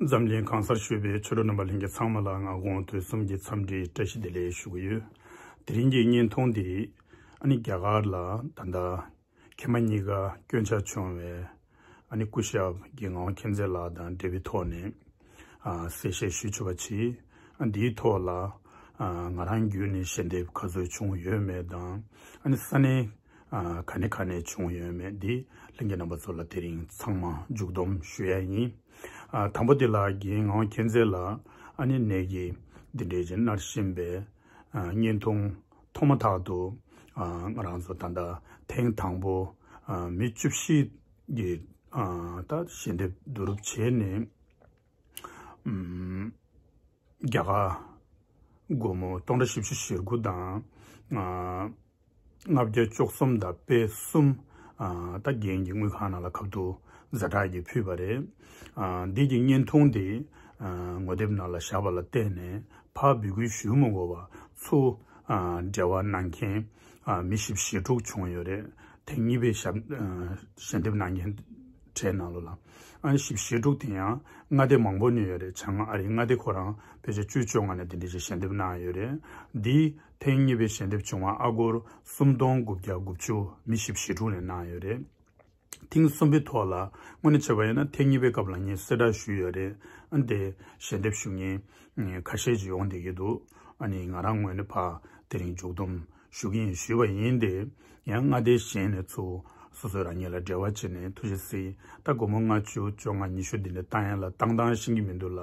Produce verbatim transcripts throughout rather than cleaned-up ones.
འཛམ་གླིང་གང་སར་བཞུགས་པའི་ཆོས་གྲོགས་རྣམ་པ་ལྷན་རྒྱས་ཚང་མ་ལ་ང་དགོང་དྲོ་གསུམ་གྱི་འཚམས་འདྲིའི་བཀྲ་ཤིས་བདེ་ལེགས་ཞུ་གི་ཡོད། དེ་རིང་གི་བརྙན་ཐུང་འདི་ཨ་ནི་རྒྱ་གར་ལ་ད་ལྟ་ཁྱིམ་མ་གཉིས་ཀ་སྐྱོན་ཆག་བྱུང་བའི་ཨ་ནི་སྐུ་ཞབས་རྒན་ངག་དབང་མཁྱེན་བརྩེ་ལགས་དང་འབྲེལ་བའི་ཐོག་ནས་ཨ་གསལ་བཤད་ཞུ་ཆོག་པ་བྱས། ཨ་འདིའི་ཐོག་ལ་ཨ་ང་རང་བརྒྱུད་ནས་ཞལ་འདེབས་ག་ཚོད་བྱུང་ཡོད་མེད་དང་ཨ་ནི་ས་གནས་ཨ་ག་ནས་ག་ནས་བྱུང་ཡོད་མེད་འདི་ལྷན་རྒྱས་རྣམ་པ་ཚོ་ལ་དེ་རིང་ཚང་མ་མཇུག་བསྡོམས་ཞུ་ཡ་ཡིན། ཨ་དང་པོ་དེ་ལ་རྒན་ངག་དབང་མཁྱེན་བརྩེ་ལགས་ཨ་ནི་ནད་ཀྱིས་འདི་འདྲའི་ཅིག་མནར་བཞིན་པའི་ཨ་བརྙན་ཐུང་ཐོག་མ་ཐག་ཏུ་ཨ་ང་རང་ཚོ་ད་ལྟ་ཐེངས་དང་པོ་ཨ་མི་བཅུ་བཞི་གི་ཨ་ད་ཞལ་འདེབས་བསྡུ་རུབ་བྱས་ནས་ཨམ་རྒྱ་གར་སྒོར་མོ་སྟོང་ཕྲག་བཞི་བཅུ་ཞེ་དགུ་དང་ཨ་ལྔ་བརྒྱ་བཅུ་གསུམ་དང་པད་གསུམ་ཨ་ད་རྒན་གྱི་དངུལ་ཁང་ནང་ལ་ཁ་ཐུག་ཛ་དྲག་གིས་ཕུལ་བ་རེད། ཨ་འདི་གི་བརྙན་ཐུང་འདི་ཨ་ངོ་དེབ་ནང་ལ་བཞག་པ་ལ་བརྟེན་ནས་ཕར་འབོད་སྐུལ་ཞུ་མི་དགོས་པ་ཚུར་ཨ་འབྲེལ་བ་གནང་མཁན་ཨ་མི་བཞི་བཅུ་ཞེ་དྲུག་བྱུང་ཡོད་རེད། ཐེངས་གཉིས་པའི་ཞབས་ཨ་ཞལ་འདེབས་གནང་མཁན་གྲས་ནང་ལོགས་ལ་ཨ་ནི་བཞི་བཅུ་ཞེ་དྲུག་དེ་ཡང་མངའ་སྡེ་མང་པོ་ནས་ཡོད་རེད། བྱང་ཨ་རིའི་མངའ་སྡེ་ཁོ་རང་ཕལ་ཆེར་བཅུ་བཅོ་ལྔ་ནས་དེ་འདྲ་ཞིག་ཞལ་འདེབས་གནང་ཡོད་རེད། འདི་ཐེངས་གཉིས་པའི་ཞལ་འདེབས་བྱུང་བ་ཨ་སྒོར་སུམ་སྟོང་དགུ་བརྒྱ་དགུ་བཅུ་མི་བཞི་བཅུ་ཞེ་དྲུག་ནས་གནང་ཡོད་རེད། ཐེངས་གསུམ་པའི་ཐོག་ལ་དངོས་གནས་བྱས་པ་ཡིན་ན་ཐེངས་གཉིས་པའི་སྐབས་ལ་ངས་གསལ་བསྒྲགས་ཞུས་ཡོད་རེད། ཨ་ནི་དེ་ཞལ་འདེབས་ཞུ་མཁན་ཁ་ཤས་ཅིག་ཡོང་བསྡད་ཀྱི་འདུག་ཨ་ནི་ང་རང་ངོས་ནས་ཕར་དེ་རིང་མཇུག་བསྡོམས་ཞུ་གི་ཡིན་ཞུས་པ་ཡིན་ཏེ། ཡང་མངའ་སྡེ་གཞན་ནས་ཚུར་སོ་སོ་རང་ཉིད་ལ་འབྲེལ་བ་བྱས་ནས་ཐུགས་རྗེ་གཟིགས། ད་སྒོར་མོ་ལྔ་བཅུ་བཅོ་ལྔ་ཉི་ཤུ་འདི་འདྲ་བཏང་ཡ་ལ་བཏང་སྟངས་ཤེས་ཀྱི་མི་འདུག་ལ།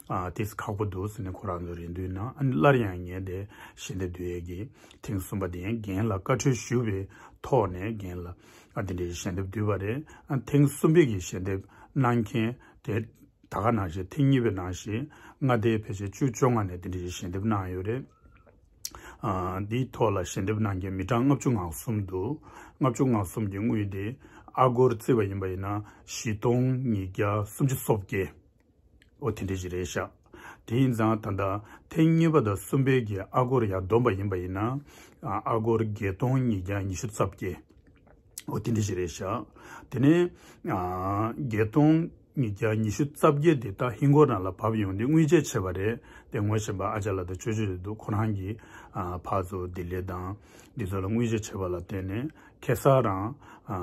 ཨ་དེ་ཁག་པོ་འདུག་ཟེར་ནས་ཁོ་རང་ཚོ་རེ་འདུན་གནང་། ཨ་ནི་སླར་ཡང་ངས་དེ་ཞལ་འདེབས་བསྡུ་ཡས་ཀྱི་ཐེངས་གསུམ་པ་དེ་ཡང་རྒན་ལ་བཀའ་འཁྲོལ་ཞུས་པའི་ཐོག་ནས་རྒན་ལ་ཨ་དེ་འདྲའི་ཞལ་འདེབས་བསྡུས་པ་རེད། ཨ་ཐེངས་གསུམ་པའི་གི་ཞལ་འདེབས་གནང་མཁན་དེ་ད་ག་ནང་བཞིན་ཐེངས་གཉིས་པའི་ནང་བཞིན་མངའ་སྡེ་ཕལ་ཆེར་བཅུ་བཅོ་ལྔ་ནས་དེ་འདྲའི་ཞལ་འདེབས་གནང་ཡོད་རེད། ཨ་འདིའི་ཐོག་ལ་ཞལ་འདེབས་གནང་མཁན་མི་གྲངས་ལྔ་བཅུ་ང་གསུམ་འདུག་ལྔ་བཅུ་ང་གསུམ་གྱི་དངུལ་དེ་ཨ་སྒོར་བརྩིས་པ་ཡིན་པ་ཡིན་ན་བཞི་སྟོང་ཉིས་བརྒྱ་སུམ་ཅུ་སོ་བརྒྱད། ཨོ་དེ་འདྲ་ཞིག་རེད་ཤག་དེ་ཡིན་ཙང་ད་ལྟ་ཐེངས་གཉིས་པ་དང་གསུམ་པའི་གི་ཨ་སྒོར་ཡར་བསྡོམས་པ་ཡིན་པ་ཡིན་ན་ཨ་ཨ་སྒོར་བརྒྱད་སྟོང་ཉིས་བརྒྱ་ཉི་ཤུ་རྩ་བརྒྱད། ཨོ་དེ་འདྲ་ཞིག་རེད་ཤག་དེ་ནས་ཨ་བརྒྱད་སྟོང་ཉིས་བརྒྱ་ཉི་ཤུ་རྩ་བརྒྱད་དེ་ད་ཧིན་སྒོར་ནང་ལ་བབས་ཡོང་དུས་དངུལ་བཅད་བྱས་པ་རེད། དེ་ངོ་ཤེས་པ་ཨ་ཅག་ལགས་དང་ཅོ་ཅོ་རེད་འདུག་ཁོ་རང་གིས་ཨ་ཕར་ཚུར་ལྡི་ལི་དང་འདི་ཚོ་ལ་དངུལ་བཅད་བྱས་པ་ལ་བརྟེན་ནས་ཁ་སང་རང་ཨ་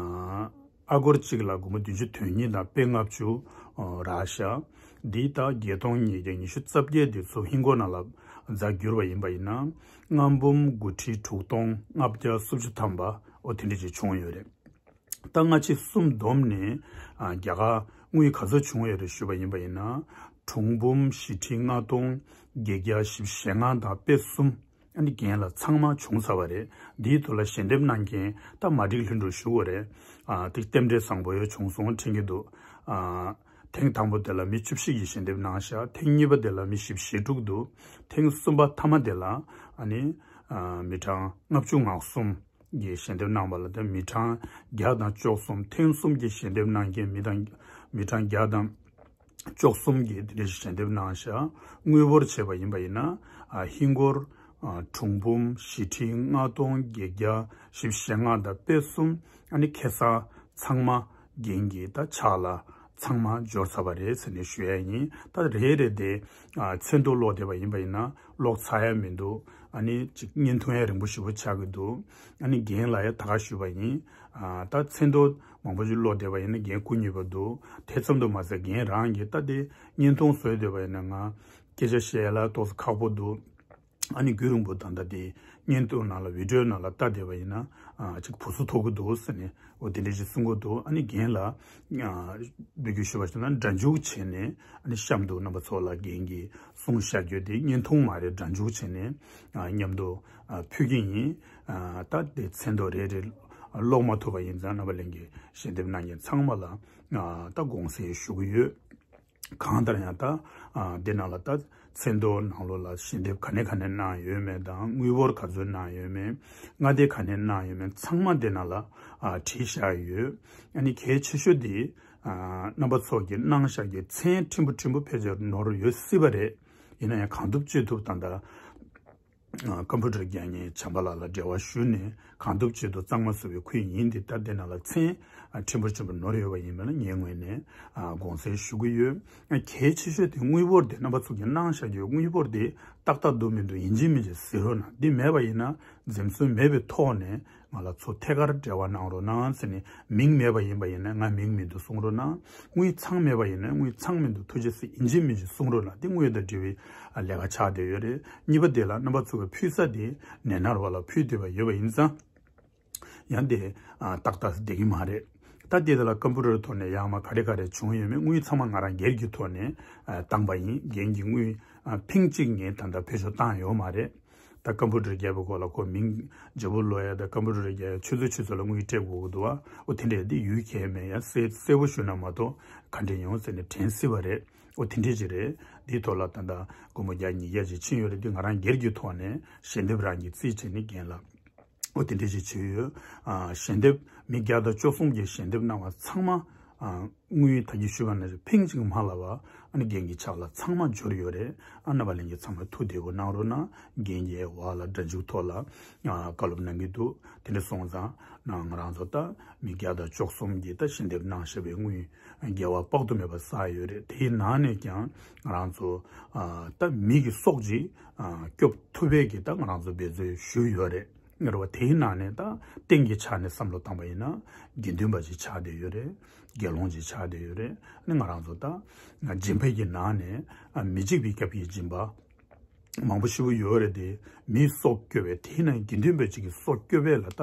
ཨ་སྒོར་གཅིག་ལ་སྒོར་མོ་བདུན་ཅུ་དོན་གཉིས་དང་པད་ལྔ་བཅུ་རག་ཤག་འདི་ད་བརྒྱད་སྟོང་ཉིས་བརྒྱ་ཉི་ཤུ་རྩ་བརྒྱད་འདི་ཚོ་ཧིན་སྒོར་ནང་ལ་རྩ་བསྒྱུར་བ་ཡིན་པ་ཡིན་ན་ལྔ་འབུམ་དགུ་ཁྲི་དྲུག་སྟོང་ལྔ་བརྒྱ་སུམ་ཅུ་ཐམ་པ་ཨོ་དེ་འདྲ་ཅིག་བྱུང་ཡོད་རེད། ད་སྔ་ཕྱི་གསུམ་བསྡོམས་ནས་ཨ་རྒྱ་གར་དངུལ་ག་ཚོད་བྱུང་ཡོད་རེད་ཞུས་པ་ཡིན་པ་ཡིན་ན་དྲུག་འབུམ་བཞི་ཁྲི་ལྔ་སྟོང་བརྒྱད་བརྒྱ་བཞི་བཅུ་ཞེ་ལྔ་དང་པད་གསུམ། ཨ་ནི་རྒན་ལགས་ཚང་མ་བྱུང་ཚར་བ་རེད། འདིའི་ཐོག་ལ་ཞལ་འདེབས་གནང་མཁན་ད་མ་འགྲིག་ལྷུན་གྲུབ་ཞུ་དགོས་རེད། ཨ་དེ་རྟེན་འབྲེལ་བཟང་པོ་ཡོད་བྱུང་སོང་དྲན་གྱི་འདུག་ཨ་ཐེངས་དང་པོ་དེ་ལ་མི་བཅུ་བཞི་ཡིས་ཞལ་འདེབས་གནང་ཤག་ཐེངས་གཉིས་པ་དེ་ལ་མི་བཞི་བཅུ་ཞེ་དྲུག་འདུག་ཐེངས་གསུམ་པ་མཐའ་མ་དེ་ལ་ཨ་ནི་ཨ་མི་གྲངས་ལྔ་བཅུ་ང་གསུམ་གྱིས་ཞལ་འདེབས་གནང་བ་ལ་ད་མི་གྲངས་བརྒྱ་དང་བཅུ་གསུམ། ཐེངས་གསུམ་གྱི་ཞལ་འདེབས་གནང་མཁན་མི་དང་མི་གྲངས་བརྒྱ་དང་བཅུ་གསུམ་གྱིས་དེ་འདྲ་ཞིག་ཞལ་འདེབས་གནང་ཤག་དངུལ་འབོར་བྱས་པ་ཡིན་པ་ཡིན་ན་ཨ་ཧིན་སྒོར་ཨ་དྲུག་འབུམ་བཞི་ཁྲི་ལྔ་སྟོང་བརྒྱད་བརྒྱ་བཞི་བཅུ་ཞེ་ལྔ་དང་པད་གསུམ། ཨ་ནི་ཁ་སང་ཚང་མ་རྒན་གྱི་ད་ཕྱག་ལ་ཚང་མ་འབྱོར་ཚར་བ་རེད་ཟེར་ནས་ཞུ་ཡ་ཡིན། ད་རེ་རེ་དེ་ཨ་མཚན་ཐོ་ཀློག་བསྡད་པ་ཡིན་པ་ཡིན་ན་ཀློག་ཚར་ཡ་མི་འདུག་ཨ་ནི་ཅིག་བརྙན་ཐུང་ཡ་རིང་པོ་ཞེ་པོ་ཆགས་ཀྱི་འདུག་ཨ་ནི་རྒན་ལ་ཡ་ད་ག་ཞུས་པ་ཡིན། ཨ་ད་མཚན་ཐོ་མང་པོ་ཞིག་ཀློག་བསྡད་པ་ཡིན་ན་རྒན་སྐུ་ཉིད་པ་འདུག་དེ་ཙམ་དུ་མ་ཟད་རྒན་རང་གིས་ད་དེ་བརྙན་ཐུང་བཟོས་བསྡད་པ་ཡིན་ན་ང་སྐད་ཆ་བཤད་ཡ་ལ་ཏོག་ཙམ་ཁག་པོ་འདུག་ཨ་ནི་རྒྱུན་རིང་པོ་ད་ལྟ་དེ་བརྙན་ཐུང་ནང་ལ་བི་ཌི་ཡོ་ནང་ལ་ལྟ་བསྡད་པ་ཡིན་ན་ཨ་ཅིག་བུ་སུ་ཐོག་གི་འདུག་ཟེར་ནས་འོ་དེ་འདྲ་ཞིག་གསུང་གི་འདུག་ཨ་ནི་རྒན་ལ་ཨ་འབོད་སྐུལ་ཞུ་བ་ཞིག་ན་སྒྲ་འཇུག་བྱས་ནས་ཨ་ནི་གཤམ་དུ་རྣམ་པ་ཚོ་ལ་རྒན་གྱིས་གསུང་བཤད་རྒྱུ་དེ་བརྙན་ཐུང་མ་རེད། སྒྲ་འཇུག་བྱས་ནས་ཨ་མཉམ་དུ་ཨ་ཕུལ་གྱི་ཡིན། ཨ་ད་དེ་མཚན་ཐོ་རེ་རེ་ཀློག་མ་ཐུབ་པ་ཡིན་ཙང་རྣམ་པ་ལྷན་རྒྱས་ཞལ་འདེབས་གནང་མཁན་ཚང་མ་ལ་ཨ་ད་དགོངས་སེལ་ཞུ་གི་ཡོད། གང་ལྟར་ཡང་ད་ཨ་འདི་ནང་ལ་ད་མཚན་ཐོ་ནང་ལོགས་ལ་ཞལ་འདེབས་ག་ནས་ག་ནས་གནང་ཡོད་མེད་དང་དངུལ་འབོར་ག་ཚོད་གནང་ཡོད་མེད། མངའ་སྡེ་ག་ནས་གནང་ཡོད་མེད་ཚང་མ་འདི་ནང་ལ་ཨ་བྲིས་བཞག་ཡོད། ཨ་ནི་གལ་ཆེ་ཤོས་འདི་ཨ་རྣམ་པ་ཚོ་གིས་གནང་བཞག་གི་མཚན་ཕྲན་བུ་ཕྲན་བུ་ཕལ་ཆེར་ནོར་ཡོད་སྲིད་པ་རེད། ཡིན་ན་ཡང་གང་ཐུབ་ཅི་ཐུབ་ད་ལྟ་ ཀམ་པུ་ཊར་རྒྱག་མཁན་བྱམས་པ་ལགས་ལ་འབྲེལ་བ་ཞུས་ནས་གང་ཐུབ་ཅི་ཐུབ་གཙང་མ་བཟོ་བའི་ཁུལ་ཡིན་ཏེ། ད་དེ་ནང་ལ་མཚན་ཕྲན་བུ་ཆེན་པོ་ནོར་ཡོད་པ་ཡིན་པ་ན་ངའི་ངོས་ནས་དགོངས་སེལ་ཞུ་གི་ཡོད། གལ་ཆེ་ཤོས་དེ་དངུལ་ཕོར་དེ་རྣམ་པ་ཚོ་གིས་གནང་བཞག་རྒྱུའི་དངུལ་ཕོར་དེ་ཏག་ཏག་འདུག་མི་འདུག་ཡིན་གཅིག་མིན་གཅིག་གཟིགས་རོགས་གནང་། འདི་མེད་པ་ཡིན་ན་འཛེམ་ཟོན་མེད་པའི་ཐོག་ནས་ང་ལ་ཚུར་ཐད་ཀར་འབྲེལ་བ་གནང་རོགས་གནང་ཟེར་ནས། མིང་མེད་པ་ཡིན་པ་ཡིན་ན་ང་མིང་མི་འདུག་གསུང་རོགས་གནང་། དངུལ་ཚང་མེད་པ་ཡིན་ན་དངུལ་ཚང་མི་འདུག་ཐུགས་རྗེ་གཟིགས་ཡིན་གཅིག་མིན་གཅིག་གསུང་རོགས་གནང་། འདི་དངུལ་དང་འབྲེལ་བའི་ལས་ཀ་ཆགས་བསྡད་ཡོད་རེད། གཉིས་པ་དེ་ལ་རྣམ་པ་ཚོ་གིས་ཕུལ་ས་དེ་ནད་མནར་བ་ལ་ཕུལ་འདོད་པ་ཡོད་པ་ཡིན་ཙང་། ཡང་དེ་ཏག་ཏག་བསྡད་ཀྱི་མ་རེད། ད་དེ་དེ་ལ་ཀམ་པུ་ཊར་ཐོག་ནས་ཡར་མར་ག་རེ་ག་རེ་བྱུང་ཡོད་མེད་དངུལ་ཚང་མ་ང་རང་སྒེར་གྱི་ཐོག་ནས་བཏང་པ་ཡིན། རྒན་གྱི་དངུལ་ཕིང་གཅིག་ངས་ད་ལྟ་བེད་སྤྱོད་བཏང་ཡོད་མ་རེད། ད་ཀམ་པུ་ཊར་རྒྱག་པའི་སྐོར་ལ་ཁོ་མིང་བརྗེ་པོ་ལོ་ཡ་ད་ཀམ་པུ་ཊར་རྒྱག་ཡ་ཆུ་ཚོད་ཆུ་ཚོད་ལ་དངུལ་སྤྲད་དགོས་ཀྱི་འདུག་བ། འོ་དེ་འདྲས་འདི་ཡུལ་གལ་མེད་ཡ་གསལ་གསལ་པོ་ཞུས་ན་མ་གཏོགས་ག་འདྲས་ཡོང་ཟེར་ནས་དྲན་སྲིད་པ་རེད། འོ་དེ་འདྲས་ཅིག་རེད། འདིའི་ཐོག་ལ་ད་ལྟ་སྒོར་མོ་བརྒྱ་ཉིས་བརྒྱ་ཅིག་ཕྱིན་ཡོད་རེད། འདི་ང་རང་སྒེར་གྱི་ཐོག་ནས་ཞལ་འདེབས་རང་གིས་རྩིས་བྱས་ནས་རྒན་ལགས། འོ་དེ་འདྲས་ཅིག་བྱས་ཡོད། ཨ་ཞལ་འདེབས་མི་བརྒྱ་དང་བཅུ་གསུམ་གྱི་ཞལ་འདེབས་གནང་བ་ཚང་མ་ཨ་དངུལ་ད་གིན་ཞུས་པ་ནང་བཞིན་ཕིང་གཅིག་མ་ལྷག་པ་ཨ་ནི་རྒན་གྱི་ཕྱག་ལ་ཚང་མ་འབྱོར་ཡོད་རེད། ཨ་རྣམ་པ་ལྷན་རྒྱས་ཚང་མ་ཐུགས་བདེ་པོ་གནང་རོགས་གནང་། རྒན་གྱིས་འོག་ལ་སྒྲ་འཇུག་ཐོག་ལ་ཨ་བཀའ་སློབ་གནང་གི་འདུག་དེ་འདྲ་སོང་ཙང་ན་ང་རང་ཚོ་ད་མི་བརྒྱ་དང་བཅུ་གསུམ་གྱིས་ད་ཞལ་འདེབས་གནང་བཞག་པའི་དངུལ་བརྒྱ་པ་དཔག་ཏུ་མེད་པ་བསགས་ཡོད་རེད། དེའི་ནང་ནས་ཀྱང་ང་རང་ཚོ་ཨ་ད་མི་གི་སྲོག་ཅིག་ཨ་སྐྱོབ་ཐུབ་པའི་གི་ད་ང་རང་ཚོ་འབད་རྩོལ་ཞུས་ཡོད་རེད། རེད་བ། དེའི་ནང་ནས་ད་རྟེན་གྱི་ཆ་ནས་བསམ་བློ་བཏང་པ་ཡིན་ན་དགེ་འདུན་པ་ཅིག་ཆགས་བསྡད་ཡོད་རེད། དགེ་སློང་ཅིག་ཆགས་བསྡད་ཡོད་རེད། ཨ་ནི་ང་རང་ཚོ་ད་སྦྱིན་པའི་གི་ནང་ནས་ཨ་མི་འཇིགས་པའི་སྐྱབས་ཀྱི་སྦྱིན་པ་མང་པོ་ཞེ་པོ་ཡོད་རེད་དེ། མིའི་སྲོག་སྐྱོབ་པའི་དེའི་ནང་དགེ་འདུན་པ་ཅིག་གི་སྲོག་སྐྱོབ་པའི་ལ་ད་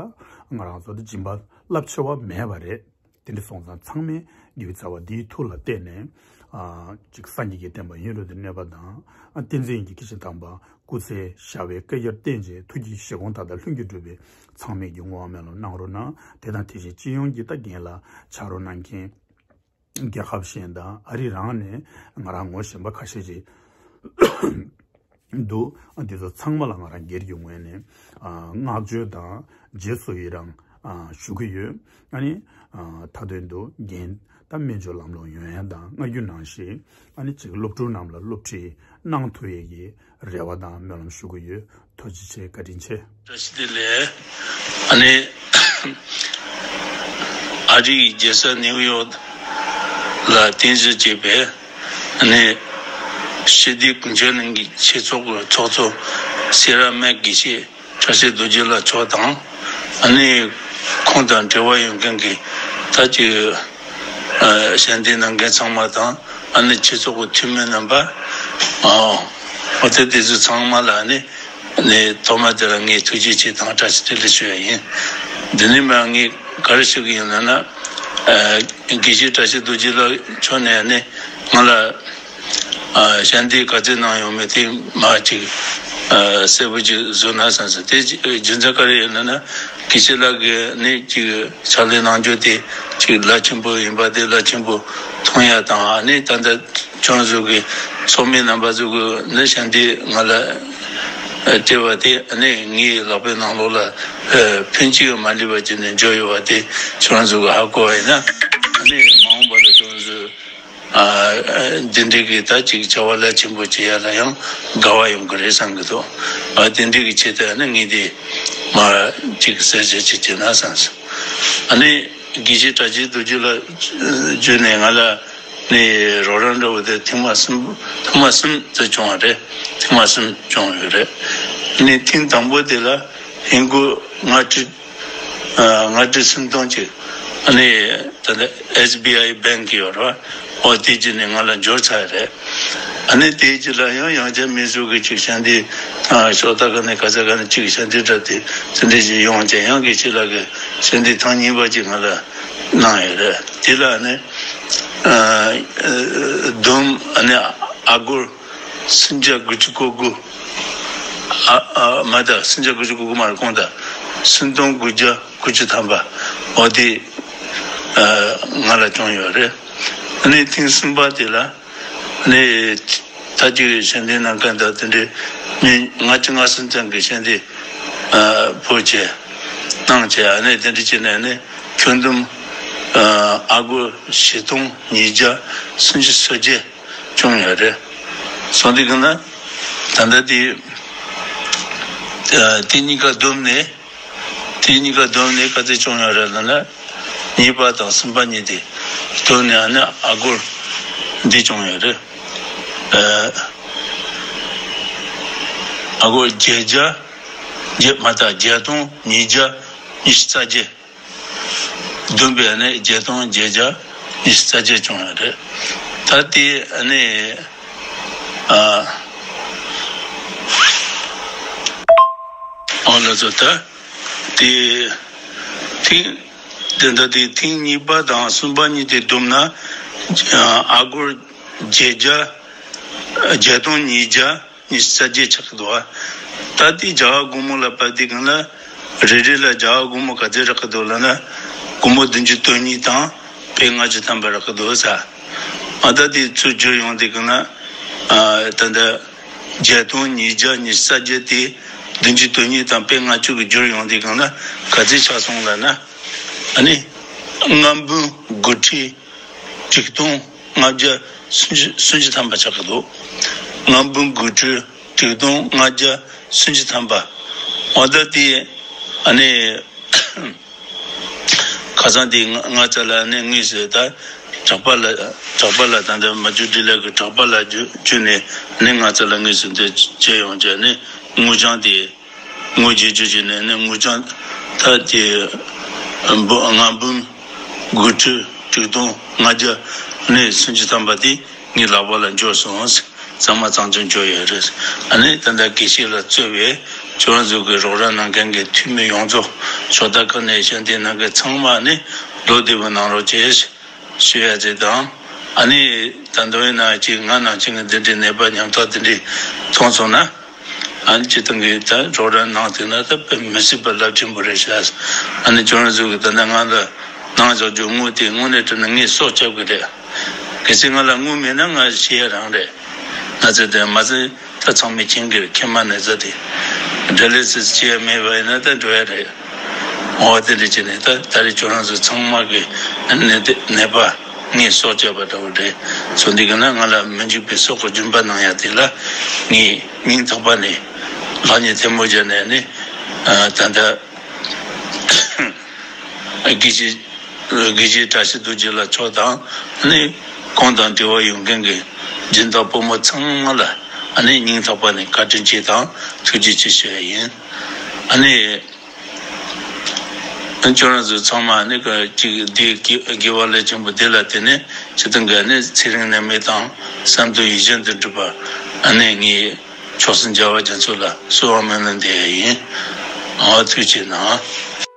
ང་རང་ཚོ་ད་སྦྱིན་པ་རླབས་ཆེ་བ་མེད་པ་རེད། དེ་འདྲ་སོང་ཙང་ཚང་མས་དགེ་བའི་རྩ་བ་འདིའི་མཐུ་ལ་བརྟེན་ནས་ཨ་ཅིག་སངས་རྒྱས་ཀྱི་བསྟན་པ་ཡུན་རིང་དུ་གནས་པ་དང་། ཨ་བསྟན་འཛིན་གྱི་སྐྱེས་ཆེན་དམ་པ་སྐུ་ཚེ་ཞབས་པད་བསྐལ་བརྒྱར་བརྟན་ཅིང་ཐུགས་ཀྱི་བཞེད་དགོངས་མཐའ་དག་ལྷུན་གྱིས་གྲུབ་པའི་མཚམས་མེད་ཀྱི་བསྔོ་བ་སྨོན་ལམ་གནང་རོགས་གནང་། དེ་དང་དེ་བཞིན་སྤྱི་ཡོངས་ཀྱི་ད་རྒན་ལགས་ཕྱག་རོགས་གནང་མཁན། རྒྱལ་ཁབ་གཞན་དང་ཨ་རི་རང་ནས་ང་རང་ངོ་ཤེས་པ་ཁ་ཤས་ཅིག་འདུག་འདི་ཚོ་ཚང་མ་ལ་ང་རང་སྒེར་གྱི་ངོས་ནས་ཨ་བསྔགས་བརྗོད་དང་རྗེས་སུ་ཡི་རང་ཨ་ཞུ་གི་ཡོད། ཨ་ནི་ཨ་མཐའ་དོན་དུ་རྒན་ད་སྨན་བཅོས་ལམ་ལྷོང་ཡོང་ཡ་དང་། སྔ་རྒྱུན་ནང་བཞིན་ཨ་ནི་ཅིག་སློབ་ཕྲུག་རྣམས་ལ་སློབ་ཁྲིད་གནང་ཐུབ་ཡས་ཀྱི་རེ་བ་དང་སྨོན་ལམ་ཞུ་གི་ཡོད། ཐུགས་རྗེ་ཆེ། བཀའ་དྲིན་ཆེ། བཀྲ་ཤིས་བདེ་ལེགས། ཨ་ནི་ཨ་རིའི་རྒྱལ་ས་ནིའུ་ཡོག་ལ་རྟེན་གཞི་བྱས་པའི་ཨ་ནི་ཞི་བདེ་ཀུན་ཁྱབ་གླིང་གི་ཆོས་ཚོགས་ཀྱི་ཚོགས་གཙོ་སེ་ར་སྨད་དགེ་བཤེས་བཀྲ་ཤིས་རྡོ་རྗེ་ལགས་མཆོག་དང་། ཨ་ནི་ཁོང་དང་འབྲེལ་བ་ཡོད་མཁན་གྱི་ད་ཅིག་ཞལ་འདེབས་གནང་མཁན་ཚང་མ་དང་། ཨ་ནི་སྤྱི་ཚོགས་ཀྱི་འཐུས་མི་རྣམ་པ། ཨོ་དེ་དེ་ཚོ་ཚང་མ་ལ་ཨ་ནི་ནི་ཐོག་མ་དེ་ལ་ངས་ཐུགས་རྗེ་ཆེ་དང་བཀྲ་ཤིས་བདེ་ལེགས་ཞུ་ཡ་ཡིན། འདི་ནས་མར་ངས་ག་རེ་ཞུ་གི་ཡིན་ལབ་ན། དགེ་བཤེས་བཀྲ་ཤིས་རྡོ་རྗེ་ལགས་མཆོག་ནས་ཨ་ནི་ང་ལ་ཞལ་འདེབས་ག་ཚོད་གནང་ཡོང་མེད་དེ་མར་ཅིག་གསལ་པོ་ཅིག་བཟོ་ན་བསམ་སོང་། དེ་རྒྱུ་མཚན་ག་རེ་ཡིན་ལབ་ན། དགེ་བཤེས་ལགས་ཀྱིས་ནི་ཅིག་ཕྱག་ལས་གནང་རྒྱུ་དེ་ཅིག་རླབས་ཆེན་པོ་ཡིན་པ་དེ་རླབས་ཆེན་པོ་མཐོང་ཡ་དང་། ཨ་ནི་ད་ལྟ་ཁྱོད་ཚོ་གི་ཚོགས་མི་རྣམ་པ་ཚོ་གི་ནི་ཞལ་འདེབས་ང་ལ་སྤྲད་པ་དེ་ཨ་ནི་ངའི་ལག་པའི་ནང་ལོགས་ལ་ཕན་ཅིག་མ་ལུས་པ་ཅིག་ནས་འབྱོར་ཡོད་པ་དེ་ཁྱོད་ཚོ་གི་ཧ་གོ་བ་ཡིན་ན། ཨ་ནི་མ་འོངས་པ་ལ་ཁྱོད་ཚོ། འདི་འདྲའི་གི་ད་ཅིག་བྱ་བ་རླབས་ཆེན་པོ་བྱེད་ཡ་ལ་ཡང་དགའ་བ་ཡོང་གི་རེད་བསམ་གི་འདུག་ཨ་དེ་འདྲའི་གི་ཆེད་དུ་ཨ་ནི་ངས་དེ་མར་ཅིག་གསལ་བཤད་ཅིག་བྱས་ན་བསམ་སོང་། ཨ་ནི་དགེ་བཤེས་བཀྲ་ཤིས་རྡོ་རྗེ་ལགས་བརྒྱུད་ནས་ང་ལ་ནི་རོགས་རམ་འདྲ་བོ་དེ་ཐེངས་མ་གསུམ་ཐེངས་མ་གསུམ་དུ་བྱུང་བ་རེད། ཐེངས་མ་གསུམ་བྱུང་ཡོད་རེད། ཨ་ནི་ཐེངས་དང་པོ་དེ་ལ་ཧིན་གོ་ང་ཁྲི། ལྔ་ཁྲི་སུམ་སྟོང་ཅིག་ཨ་ནི་ད་ལྟ་ཨེས་བི་ཨའི་བེང་ཡོད་རེད་བ། འོ་དེ་བརྒྱུད་ནས་ང་ལ་འབྱོར་ཚར་རེད། ཨ་ནི་དེ་རྗེས་ལ་ཡང་ཡང་བསྐྱར་མི་ཚོ་གི་ཅིག་ཞལ་འདེབས་ཤོག་ད་ག་ནས་ག་ས་ག་ནས་ཅིག་ཞལ་འདེབས་འདྲ་དེ་དེ་འདྲ་ཞིག་ཡོང་བྱས། ཡང་དགེ་བཤེས་ལགས་ཀྱི་ཞལ་འདེབས་ཐེངས་གཉིས་པ་ཅིག་ང་ལ་གནང་ཡོད་རེད། དེ་ལ་ཨ་ནི་ཨ་ཨ་བསྡོམས་ཨ་ནི་ཨ་སྒོར་སུམ་བརྒྱ་དགུ་བཅུ་གོ་དགུ། ཨ་ཨ་མ་ད་སུམ་བརྒྱ་དགུ་བཅུ་གོ་དགུ་མ་རེད། གོང་ད་སུམ་སྟོང་དགུ་བརྒྱ་དགུ་བཅུ་ཐམ་པ་འོ་དེ་ཨ་ང་ལ་བྱུང་ཡོད་རེད། ཨ་ནི་ཐེངས་གསུམ་པ་དེ་ལ་ཨ་ནི་ད་ཅིག་ཞལ་འདེབས་གནང་མཁན་དང་དེ་འདྲའི་མི་ལྔ་བཅུ་ང་གསུམ་ཙམ་གྱིས་ཞལ་འདེབས་ཨ་ཕུལ་བྱས་གནང་བྱས། ཨ་ནི་དེ་འདྲ་བྱས་ནས་ཨ་ནི་ཁྱོན་བསྡོམས་ཨ་ཨ་སྒོར་བཞི་སྟོང་ཉིས་བརྒྱ་སུམ་ཅུ་སོ་བརྒྱད་བྱུང་ཡོད་རེད། སོང་དུས་ཀྱི་ན་ད་ལྟ་དེ་ དེ་གཉིས་ཀ་བསྡོམས་ནས། དེ་གཉིས་ཀ་བསྡོམས་ནས་ག་ཚོད་བྱུང་ཡོད་རེད་ལབ་ན། གཉིས་པ་དང་གསུམ་པ་གཉིས་དེ་བསྡོམས་ནས་ཨ་ནི་ཨ་སྒོར་འདི་བྱུང་ཡོད་རེད། ཨ་སྒོར་བརྒྱད་བརྒྱ། བརྒྱད་མ་གཏོགས་བརྒྱད་སྟོང་ཉིས་བརྒྱ་ཉི་ཤུ་རྩ་བརྒྱད། བསྡོམས་པས་ཨ་ནི་བརྒྱད་སྟོང་བརྒྱད་བརྒྱ་ཉི་ཤུ་རྩ་བརྒྱད་བྱུང་ཡོད་རེད། ད་དེ་ཨ་ནི། ཨ། ཨོ་ལགས་སོ། ད་དེ་ཐེངས་དེ་འདྲ་དེ་ཐེངས་གཉིས་པ་དང་གསུམ་པ་གཉིས་དེ་བསྡོམས་ན། ཨ་སྒོར་བརྒྱད་བརྒྱ། བརྒྱད་སྟོང་ཉིས་བརྒྱ་ཉི་ཤུ་རྩ་བརྒྱད་ཆགས་ཀྱི་འདུག་ཨ། ད་དེ་རྒྱ་གར་སྒོར་མོ་ལ་ཕབ་དུས་སྒང་ལ། རེ་རེ་ལ་རྒྱ་གར་སྒོར་མོ་ག་ཚོད་རག་གི་འདུག་ལབ་ན། སྒོར་མོ་བདུན་ཅུ་དོན་གཉིས་དང་བོད་ལྔ་བཅུ་ཐམ་པ་རག་གི་འདུག་ས། ཨ། ད་དེ་ཚུར་བསྒྱུར་ཡོང་དུས་སྒང་ལ། ཨ། ད་ལྟ་བརྒྱད་སྟོང་ཉིས་བརྒྱ་ཉི་ཤུ་རྩ་བརྒྱད་དེ་བདུན་ཅུ་དོན་གཉིས་དང་བོད་ལྔ་བཅུ་གི་བསྒྱུར་ཡོང་དུས་སྒང་ལ་ག་ཚོད་ཆགས་སོང་ལབ་ན། ཨ་ནི་ལྔ་འབུམ་དགུ་ཁྲི་དྲུག་སྟོང་ལྔ་བརྒྱ་སུམ་ཅུ་སུམ་ཅུ་ཐམ་པ་ཆགས་ཀྱི་འདུག་ལྔ་འབུམ་དགུ་ཁྲི་དྲུག་སྟོང་ལྔ་བརྒྱ་སུམ་ཅུ་ཐམ་པ། འོ། ད་དེ་ཨ་ནི་ཁ་སང་དེ་ང་ང་ཚོ་ལ་ནི་དངོས་སུ་ད་གྲགས་པ་ལ། གྲགས་པ་ལ་ད་ལྟ་མ་བཅུ་དྲིལ་ལགས་ཀྱི་གྲགས་པ་ལ་བརྒྱུད་བརྒྱུད་ནས་ནི་ང་ཚོ་ལ་དངོས་སུ་འདི་བྱས་ཡོང་བྱས་ནས་དངུལ་བྱང་དེ། དངུལ་བརྗེ་སྤྱོད་བྱས་ནས་ནི་དངུལ་བྱང་ད་དེ་འབུམ་ལྔ་འབུམ་དགུ་ཁྲི་དྲུག་སྟོང་ལྔ་བརྒྱ་ནས་སུམ་ཅུ་ཐམ་པ་དེ་ངའི་ལག་པ་ལ་འབྱོར་སོང་། གཙང་མ་གཙང་རྐྱང་འབྱོར་ཡོད་རེད། ཨ་ནི་ད་ལྟ་དགེ་བཤེས་ལགས་གཙོས་པའི་ཁྱོད་རང་ཚོ་གི་རོགས་རམ་གནང་མཁན་གྱི་འཐུས་མི་ཡོངས་རྫོགས། ཕྱོགས་མཐའ་ཁག་ནས་ཞལ་འདེབས་གནང་མཁན་ཚང་མ་ནི་ལོ་བདེ་པོ་གནང་རོགས་བྱེད། ཞུ་ཡ་ཅིག་དང་། ཨ་ནི་ད་མདོ་དབུས་ནང་གི་ང་ནང་བཞིན་གྱི་འདི་འདྲའི་ནད་པ་ཉམ་ཐག་འདི་འདྲའི་མཐོང་སོང་ན། ཨ་ནི་སྤྱིར་བཏང་གི་ད་རོགས་རམ་གནང་ཐུབ་ན་ད་དཔེ་མི་སྲིད་པ་རླབས་ཆེན་པོ་རེད་ཤག་ཨ་ནི་ཁྱོད་རང་ཚོ་གི་ད་ལྟ་ང་ལ་གནང་བཞག་རྒྱུ་དངུལ་དེ་དངོས་གནས་དྲང་གནས་ངས་སྲོག་སྐྱོབ་གི་རེད། གལ་སྲིད་ང་ལ་དངུལ་མེད་ན་ང་ཤི་ཡ་རང་རེད། ང་ཚོས་དེ་མ་ཟད། ད་ཚང་མས་མཁྱེན་གྱི་རེད། མཁལ་མ་ནད་ཟ་དེ་ཌ་ཡ་ལི་སི་སི་བྱེད་ཡ་མེད་པ་ཡིན་ན་ད་འགྲོ་ཡ་རེད། འོ། དེ་འདྲ་བྱས་ནས་ད་ད་རེས་ཁྱོད་རང་ཚོ་ཚང་མ་གི་ནད་དེ་ནད་པ་ངས་སྲོག་བསྐྱབས་པ་འདྲ་བོ་རེད། སོང་དུས་སྒང་ལ་ང་ལ་མི་འཇིགས་པའི་སྲོག་གི་རྒྱུན་པ་གནང་ཡ་དེ་ལ་ངས་སྙིང་ཐག་པ་ནས་ལག་གཉིས་ཐལ་མོ་སྦྱར་ནས་ནི། ཨ། ད་ལྟ་དགེ་བཤེས་དགེ་བཤེས་བཀྲ་ཤིས་རྡོ་རྗེ་ལགས་མཆོག་དང་ནི་ཁོང་དང་འབྲེལ་བ་ཡོད་མཁན་གྱི་སྦྱིན་བདག་ཕོ་མོ་ཚང་མ་ལ་ཨ་ནི་སྙིང་ཐག་པ་ནས་བཀའ་དྲིན་ཆེ་དང་ཐུགས་རྗེ་ཆེ་ཞུ་ཡ་ཡིན། ཨ་ནི་ཁྱོད་རང་ཚོ་ཚང་མ་ཨ་ནི་གཅིག་འདི་དགེ་དགེ་བ་ལས་ཆེན་པོ་འདི་ལ་བརྟེན་ནས་སྤྱིར་བཏང་གི་ཨ་ནི་ཚེ་རིང་ནད་མེད་དང་བསམ་དོན་ཡིད་བཞིན་དུ་འགྲུབ་པ། ཨ་ནི་ངས་མཆོག་གསུམ་རྒྱལ་བ་རྒྱ་མཚོ་ལ་གསོལ་བ་སྨོན་ལམ་འདེབས་ཡ་ཡིན། ཨ། ཐུགས་རྗེ་གནང་།